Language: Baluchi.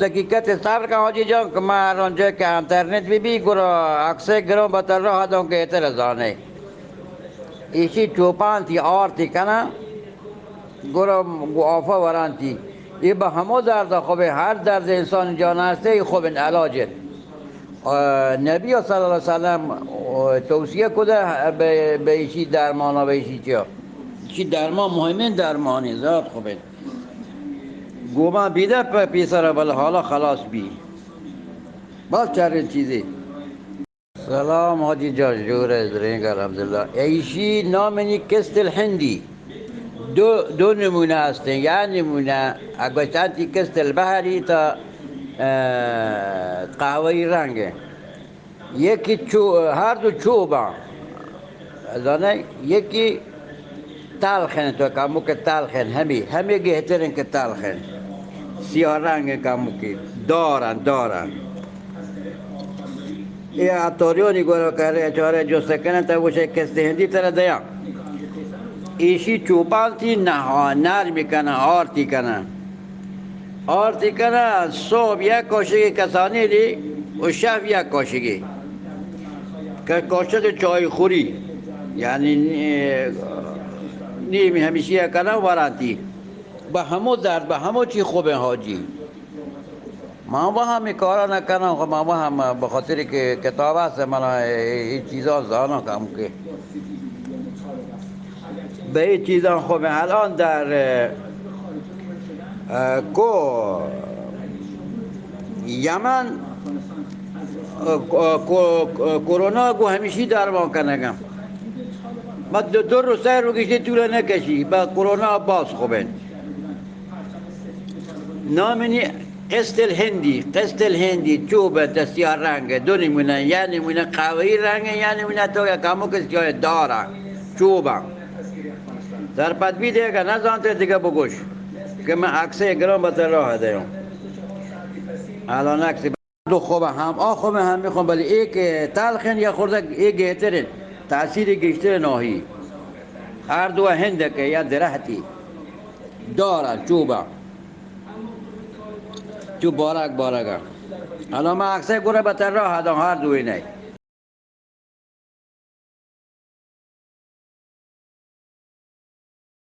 حقیقت سر کن حاجی جان کہ من ہر آنجا کہ انترنت بی بی گڑا عکسے گران بتر راه دان کہ اتر زانے. ایشی چوپان تی آرتی کنن گڑا گو آفا وران تی. یہ به همو درد خوبه، هر درد انسان جان هسته خوبه علاجه. نبی صلی الله علیه وسلم توصیه کده به ایشی درمان، به ایشی چیا. ایشی درمان مهمین درمانی، زیاد خوبه. گوما بیده په پیسر بل حالا خلاص بی. باز چرین چیزی. سلام حاجی جان، جوڑ ئے؟ درینگ الحمدللہ. ایشی نام نی قسط الهندی. دو، دو نمونه هستن. یا نمونه اگوشتن تی قسط البحری تا، اه، قهوه‌ای رنگه. یکی چو-، هر دو چوبان. زانه یکی تلخن، تو کمو که تلخن، همی، همی گهترین که تلخن. سیاه رنگ کمو که دارن، دارن. اے عطاریانی گورا کره چاره جست کنن تا گوشه قسط هندی ترا دیان. ایشی چوپان تی نه، نرمی کنن، آرتی کنن. آرتی کنن، صبح یک کاشگی کسانی لی و شف یک کاشگی. که کاشق چای خوری، یعنی نی-، نیمی همیشی کنن ورانتی. به همو درد، به همو چی خوبه حاجی. من وهم این کارا نکنم، خب من وهم به خاطر که کتاب هست، من ای، ای چیزا زانم کم که. به این چیزا خب الان در، اه، کو-، یمن، اه، کو-، کو-، کرونا گو همیشی درمان کنگم. ما دو، دو روز سه روز گشتی طول نکشی، با کرونا باز خوبه. نام نی قسط الهندی، قسط الهندی چوب دستی ها رنگ، دو نمونه، یا نمونه قهوه‌ای رنگ، یا نمونه تو یک کمو که سیاه داره، چوبه. در پد بی دیگه نزانته دیگه بگوش که من عکسه گران بتر راه دیوم. الان عکس دو خوبه هم، آ خوبه هم میخوام، ولی یک تلخن یا خورده یک گهترین، تاثیر گیشتر ناهی. هر دو هندکه یا درهتی داره، چوبه. چو بارگ بارگا. الان من عکسه گره بتر راه دان هر دوی نه.